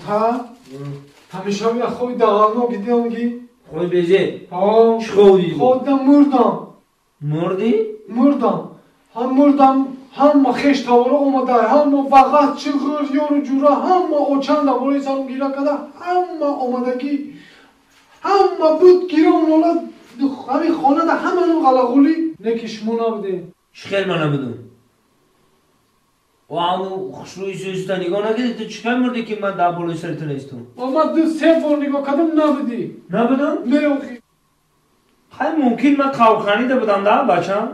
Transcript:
Та? Ҳамеша я хоби дағално дидам ки. Хоби безе? Ҳа. Чӣ хоб дидӣ? Хоб дидам мурдам. Мурдӣ? Мурдам. Ҳам мурдам, ҳама хеш тавора омада, ҳама вағат чиғир, ёру ҷура, ҳама очанда болои сарум гира карда, ҳама омадагӣ, ҳама буд гирон ола, ҳамин хонада ҳама ну ғалағулӣ. Не ки шумо набудед. Чӣ хел ман набудам? О, аму хушрӯи сӯиста нигоҳ накардӣ, ту чӣ хел мурдӣ ки ман дар болои сари ту нестам? О, ман ду се бор нигоҳ кардам, набудӣ. Набудам? Не, охи. Хай, мумкин ман қавханида будам да, бачам?